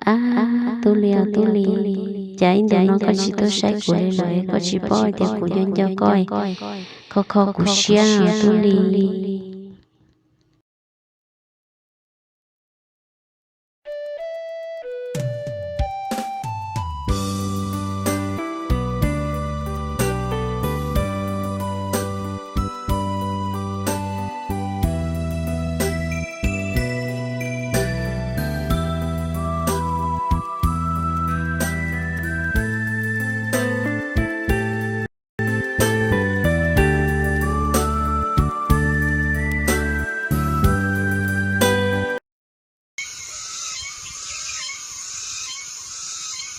Ab, Tub Lis os Tub Lis, cas ib ntus no koj tsis tuaj saib kuv li lawm, koj tsis paub hais tias kuv nco nco koj, kho kho kuv siab os Tub Lis.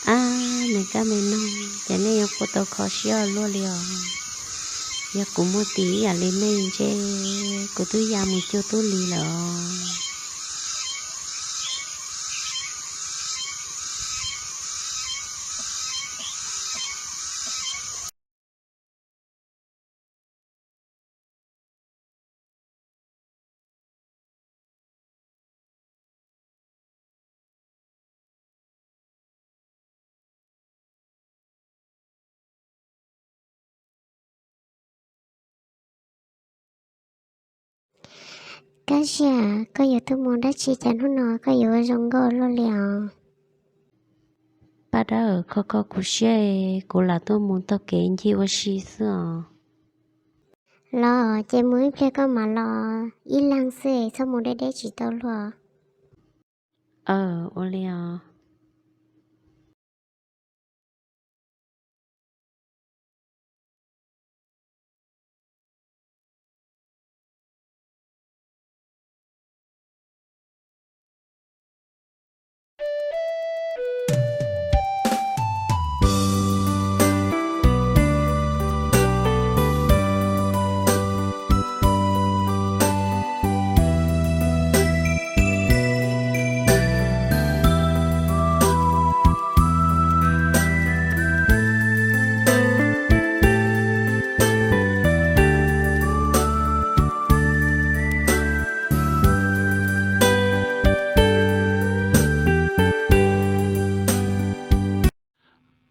Ab, me kab me noog, ces nej yuav kuv tau kho siab luaj li os. Yog kuv muaj tis ib yam li nej ntshe kuv twb ya mus cuag Tub Lis lawm os. Kab Ziag, koj yuav tuaj mus dab tsi cas hnub no koj yuav ua zoo nkauj luaj li os? Paj Dawb, kho kho kuv siab, kuv lam tuaj mus taug kev ncig ua si xwb os. Los ces mus ib pliag koj mam los, ib leeg xwb txhob mus deb deb tsis tau luag. Aw, ua li os.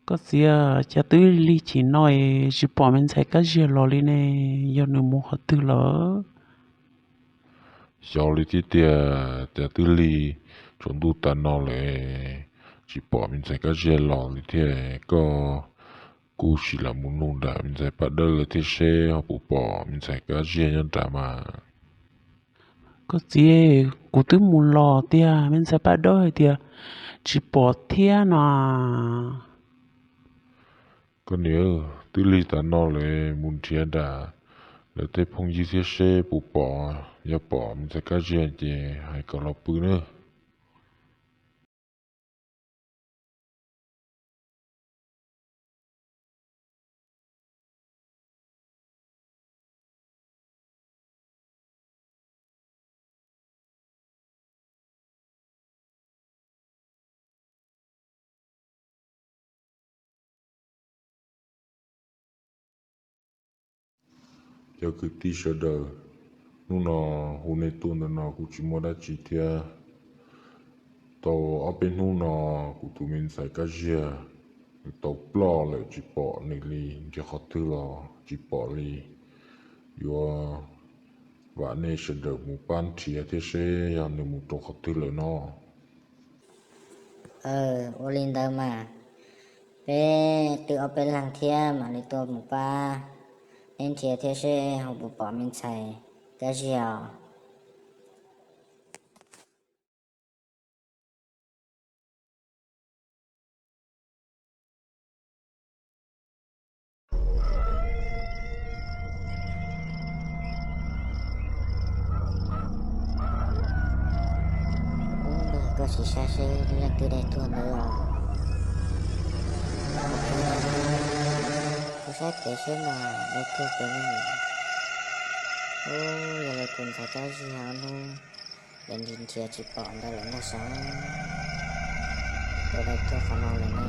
Koj txiv, cas twb lig chim no es tsis pom me ntxhais Kab Ziag los li ne, yog nws mus qhov twg lawm? Xyov li thiab tiag, cas twb lig tsaus ntuj tas no lawm tsis pom me ntxhais Kab Ziag los li thiab. Koj kuj sim lam mus nug nram me ntxhais Paj Dawb lawv thiab seb ho puas pom me ntxhais Kab Ziag nyob nrad mas. Koj txiv, kuv twb mus los tiag, me ntxhais Paj Dawb hais tias tsis pom thiab no. Koj niam, twb lig tas no lawm, mus nrhiav nram lawv tej phooj ywg thiab seb puas pom, yog pom me ntxhais Kab Ziag ces hais kom los pw nawb. Cov kwv tij sawv daws, hnub no hu nej tuaj ntawm no kuj tsis muaj dab tsi thiab. Tau ob peb hnub no kuv tus me ntxhais Kab Ziag nws tau ploj lawm tsis pom nws li, nrhiav qhov twg los tsis pom li. Yuav vam nej sawv daws mus pab nrhiav thiab seb yog nws mus rau qhov twg lawm no. Ua li ntawd mas peb twb ob peb leeg thiab mam li tuaj mus pab neb nrhiav thiab seb ho puas pom me ntxhais Kab Ziag os. Koj sim saib seb leej twg dai tuag ntawd os. Kuv saib pem seb mas dai tuag pem ne. Ub, yog li tus ntxhais Kab Ziag hnub lawv nrhiav tsis pom ntawd lawm ntag sav. Tus dai tuag qhov no lawm ne,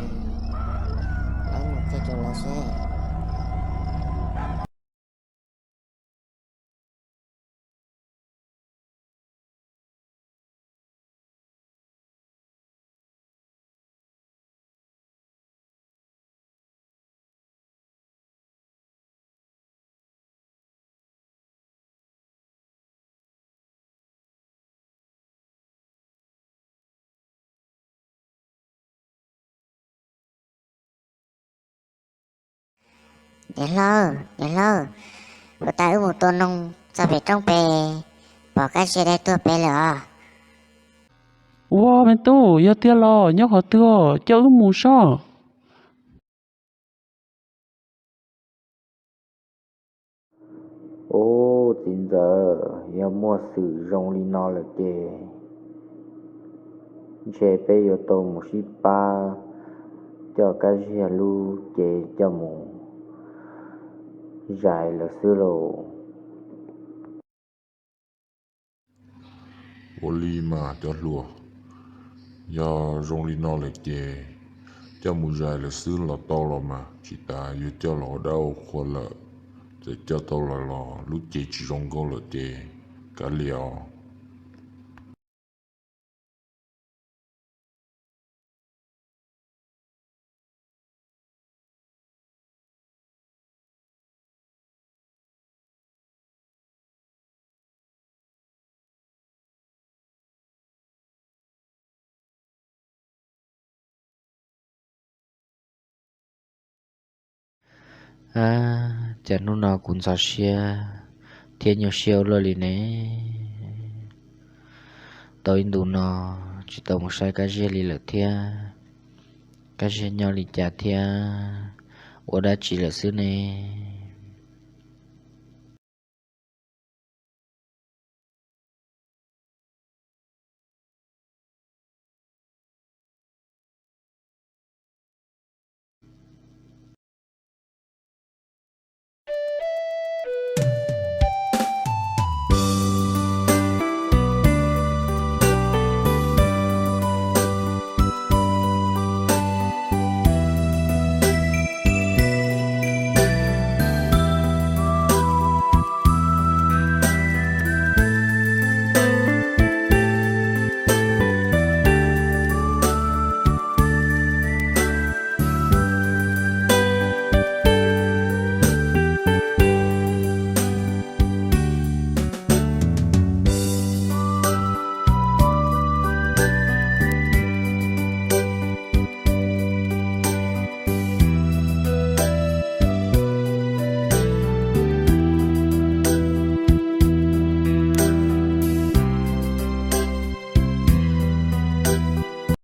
lawv mus qhia rau lawv seb. Niam hlob, niam hlob, puas tas wb mus tua noog txog pem roob pem, pom Kab Ziag dai tuag pem lawm os. Ua, me tub, yog tiag los nyob qhov twg, coj wb mus soj. Ub, txiv ntxawm, yog muaj xwm zoo li no lawm ces ntshe peb yuav tau mus sib pab coj Kab Ziag lub cev coj mus zais lawm xwb lauj. Ua li mas cov hluas, yog zoo li no lawm ces coj mus zais lawm xwb los tau los mas, tsis tas yuav coj los ua dab ua qhua lawm. Txawm coj tau los los lub cev tsis zoo nkauj lawm ces kav liam os. Ab, cas hnub no kuv ntxhov siab thiab nyuaj siab ua luaj li ne. Tau ib ntus no tsis tau mus saib Kab Ziag li lawm thiab. Kab Ziag nyob li cas thiab ua dab tsi lawm xwb ne?